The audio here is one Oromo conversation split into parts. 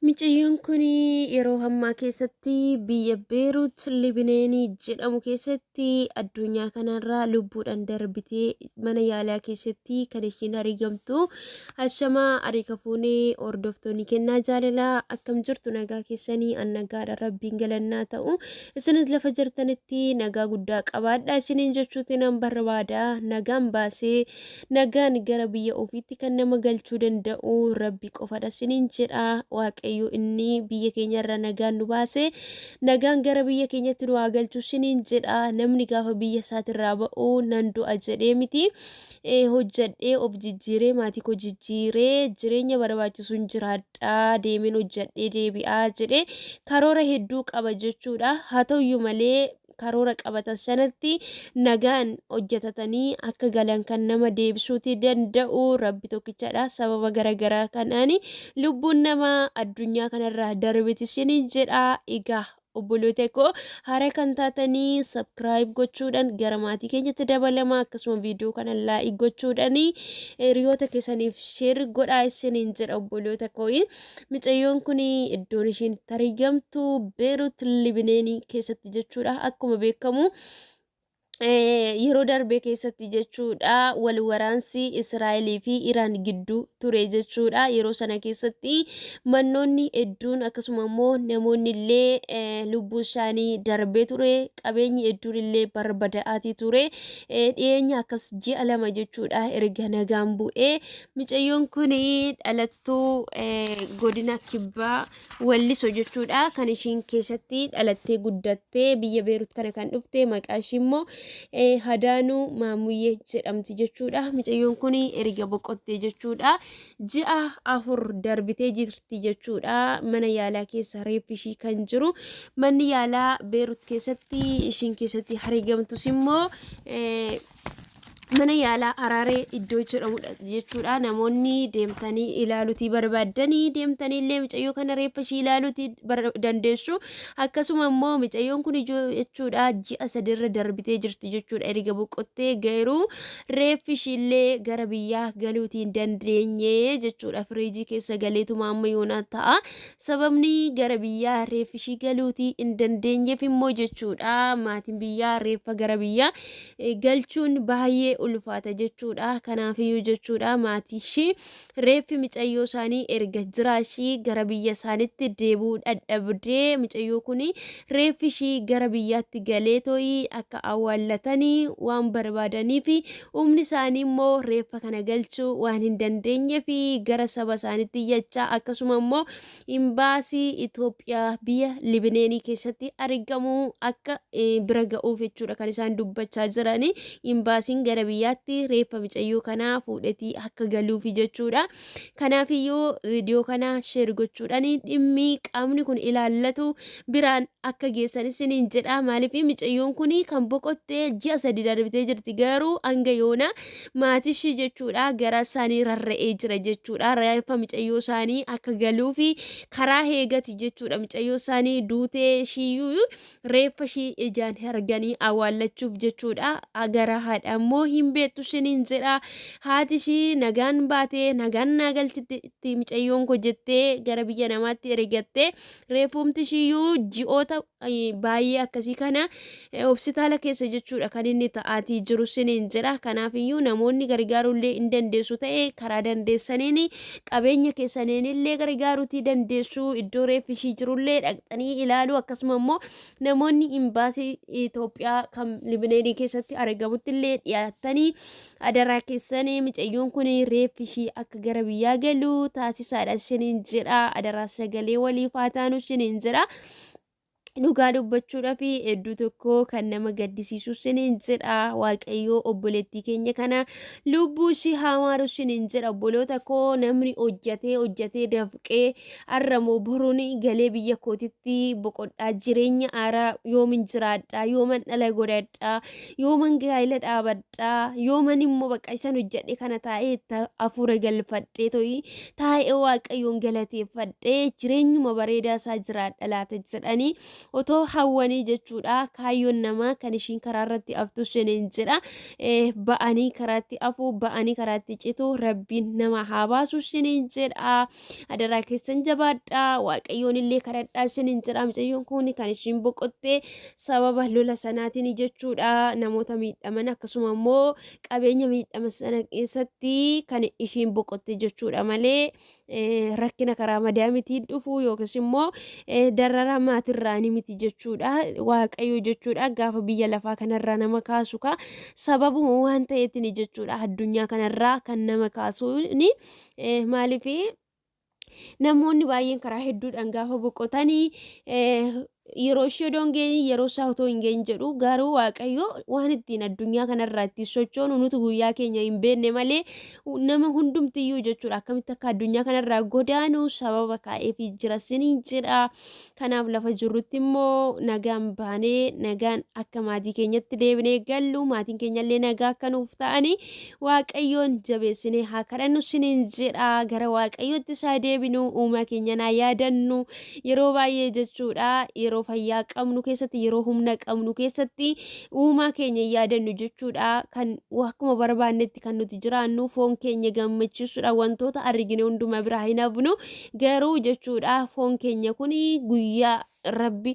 Micayyoon kun yeroo ammaa keessatti biyya Beerut Libineenii jedhamu keessatti addunyaa kanarraa lubbuudhaan darbitee mana yaalaa keessatti kan ishiin argamtu. Ashamaa harika fuunee hordoftoonni kennaa jaalalaa akkam jirtu nagaa keessanii an nagaadha rabbiin galannaa ta'u. Isinis lafa jirtanitti nagaa guddaa qabaadha isiniin jechuutiin an barbaada nagaan baasee Nagaan gara biyya ofiitti kan nama galchuu danda'u Rabbi qofadha sinin jedha. Waaqayyo inni biyya keenya irraa nagaan nu baase nagaan gara biyya keenyatti nu haa galchu sinin jedha. Namni gaafa biyya isaatirraa ba'u nan du'a jedhee miti. Hojjedhee of jijjiiree maatii koo jijjiiree jireenya barbaachisuun jiraadha deemeen hojjedhee deebi'aa jedhee karoora hedduu qaba jechuudha. Haa ta'uyyuu malee karoora qabatan sanatti nagaan hojjetatanii akka galan kan nama deebisuuti danda'u rabbi tokkichadha. Sababa garagaraa kanaan lubbuun namaa addunyaa kanarraa darbiti isiniin jedha. Egaa obboloota koo haaraa kan taatanii sabkiraayib gochuudhaan gara maatii keenyatti dabalama akkasuma viidiyoo kana laayik gochuudhaan hiriyoota keessaniif sheer godhaa isiniin jedha obboloota koo. Micayyoon kun iddoon ishiin itti argamtu Beerut Libineenii keessatti jechuudha. Akkuma beekamu yeroo darbe keessatti jechuudha wal waraansi Israa'elii fi Iraan gidduu ture jechuudha. Yeroo sana keessatti mannoonni hedduun akkasuma immoo namoonni illee lubbuu isaanii darbee ture. Qabeenyi hedduun illee barbadaa'aatii ture. Dhiyeenya akkas ji'a 2 jechuudha erga nagaan bu'ee Micayyoon kun dhalattuu godina kibbaa Walliso jechuudha. Kan ishiin keessatti dhalattee guddattee biyya Beerut kana kan dhufte maqaa ishii immoo Hadaanuu Maamuyyee jedhamti jechuudha. Micayyoon kun erga boqottee jechuudha. Ji'a 4 darbitee jirti jechuudha. Mana yaalaa keessa reeffi ishii kan jiru. Manni yaalaa Beerut keessatti ishiin keessatti argamtus immoo mana yaalaa Araaree iddoo jedhamudha jechuudha. Namoonni deemtanii ilaaluutii barbaaddanii deemtanii illee mucayyoo kana reeffa ishii ilaaluutii dandeessu. Akkasuma immoo mucayyoon kun ijoo jechuudha ji'a sadirra darbitee jirti jechuudha. Erga boqottee garuu reeffi ishii illee gara biyyaa galuutii hin dandeenye jechuudha. Firiijii keessa galeetuma amma yoonaa ta'a. Sababni gara biyyaa reeffi ishii galuutii hin dandeenyeef immoo jechuudha maatiin biyyaa reeffa gara biyyaa galchuun baay'ee ulfaata jechuudha. Kanaafiyyuu jechuudha maatii ishii reeffi micayyoo isaanii erga jiraa ishii gara biyya isaanitti deebi'uu dadhabdee micayyoo kun reeffi ishii gara biyyaatti galee too'ii akka awwaallatanii waan barbaadaniif humni isaanii immoo reeffa kana galchuu waan hin dandeenyeef gara saba isaaniitti iyyachaa akkasuma immoo Imbaasii Itoophiyaa biyya Libineenii keessatti argamu akka bira ga'uuf jechuudha kan isaan dubbachaa jirani. Imbaasiin gara biyyaatti reeffa micayyoo kanaa fuudhetii akka galuufi jechuudha. Kanaafiyyuu viidiyoo kana sheer gochuudhaan dhimmi qaamni kun ilaallatu biraan akka geessan isiniin jedha. Maaliif micayyoon kun kan boqotte ji'a 3 darbitee jirti garuu hanga yoona maatii ishii jechuudha gara isaanii rarra'ee jira jechuudha. Reeffa micayyoo isaanii akka galuufi karaa eegati jechuudha. Micayyoo isaanii duutee ishiiyyuu reeffa ishii ijaan arganii awwaallachuuf jechuudha. Gara haadha immoo hin beektu isiniin jedha. Haati ishii nagaan baatee nagaan naa galchitti micayyoon koo jettee gara biyya namaatti ergattee Reefumti ishiiyyuu ji'oota baay'ee akkasii kana hospitaala keessa jechuudha kan inni ta'aatii jiru siniin jedha. Kanaaf iyyuu namoonni gargaaruullee hin dandeessu ta'e karaa dandeessaniin qabeenya keessaniin illee gargaaruutii dandeessu iddoo reeffi ishii jirullee dhaqxanii ilaaluu akkasuma immoo namoonni imbaasii Itoophiyaa kan Libineenii keessatti argamutti illee dhiyaattanii adaraa keessanii micayyoon kun reeffi ishii akka gara biyyaa galu taasisaadha isiniin jedha adaraa sagalee waliif haa taanu isiniin jedha. Dhugaa dubbachuudhaaf hedduu tokko kan nama gaddisiisu isiniin jedha waaqayyoo obboleettii keenya kana lubbuu ishii haa maaru isiniin jedha obboloota koo namni hojjatee hojjatee dafqee Har'a moo boruun galee biyya kootitti boqodhaa jireenya aaraa yoomin jiraadhaa yooman dhala godhadhaa yooman gaa'ila dhaabadhaa yooman immoo bakka isan hojjedhe kana taa'ee itti hafuura galfadhee to'i taa'ee waaqayyoon galateeffadhee jireenyuma bareedaa isaa jiraadha laata jedhanii Otoo hawwanii jechuudha kaayyoon namaa kan ishiin karaa irratti aftu isiniin jedha. Ba'anii karaatti afuu ba'anii karaatti citu rabbiin nama haa baasu isiniin jedha. Adaraa keessan jabaadhaa waaqayyoon illee kadhadhaa isiniin jedha. Mucayyoon kun kan ishiin boqotte sababa lola sanaatiin jechuudha. Namoota miidhaman akkasuma immoo qabeenya miidhama sana keessatti kan ishiin boqotte jechuudha malee rakkina karaa madaamitiin dhufu yookiis immoo dararaa maatirraanii miti jechuudha. Waaqayyo jechuudha gaafa biyya lafaa kanarraa nama kaasu ka sababuma waan ta'eetiin jechuudha addunyaa kanarraa kan nama kaasuuni maaliif namoonni baay'een karaa hedduudhaan gaafa boqotanii yeroo ishee odoo hin geenye yeroo isaa otoo hin geenye jedhu garuu waaqayyo waan ittiin addunyaa kanarraa ittiin sochoonu nuti guyyaa keenya hin beekne malee nama hundumtiyyuu jechuudha akkamitti akka addunyaa kanarraa godaanu sababa kaa'eefii jira siniin jedha kanaaf lafa jirrutti immoo nagaan baanee nagaan akka maatii keenyatti deebinee gallu maatiin keenyallee nagaa akka nuuf ta'anii waaqayyoon jabeessinee haa kadhannu siniin jedha gara waaqayyootti isaa deebinu uumaa keenya naa yaadannu Yeroo baay'ee jechuudha yeroo fayyaa qabnu keessatti yeroo humna qabnu keessatti uumaa keenya hin yaadannu jechuudha kan akkuma barbaannetti kan nuti jiraannu foon keenya gammachiisuudha wantoota argine hunduma biraa hin hafnu garuu jechuudha foon keenya kun guyyaa rabbi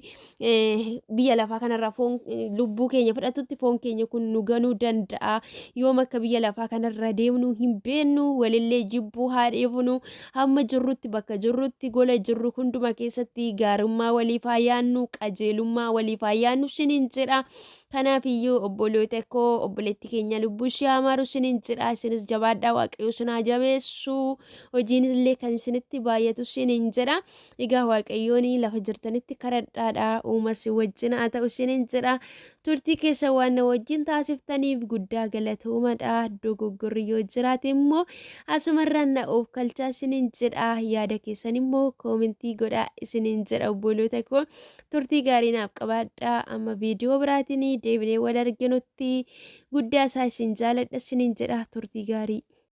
biyya lafaa kanarraa foon lubbuu keenya fudhatutti foon keenya kun nu ganuu danda'a yoom akka biyya lafaa kanarra deemnu hin beennu walillee jibbuu haa dhiifnu Hamma jirrutti bakka jirrutti gola jirru hunduma keessatti gaarummaa waliif haa yaannu qajeelummaa waliif haa yaannu isiniin jedha. Kanaaf iyyuu obboloota koo obboleetti keenya lubbuu ishee haa maaru isiniin jedha. Isinis jabaadhaa waaqayyo isin haa jabeessu. Hojiin illee kan isinitti baay'atu isiniin jedha. Egaa waaqayyoon lafa jirtanitti kadhadhaadha. Uuma si wajjin haa ta'u isiniin jedha. Turtii keessa waan na wajjin taasiftaniif guddaa galatoomadha. Dogoggorri yoo jiraate immoo asumarraan na of kalchaa isiniin jedha. Yaada keessan immoo koomentii godhaa isiniin jedha obboloota koo. Turtii gaarii naaf qabaadha. Amma viidiyoo biraatiin deebinee wal arginutti guddaa isaa isin jaaladha isiniin jedha. Turtii gaarii.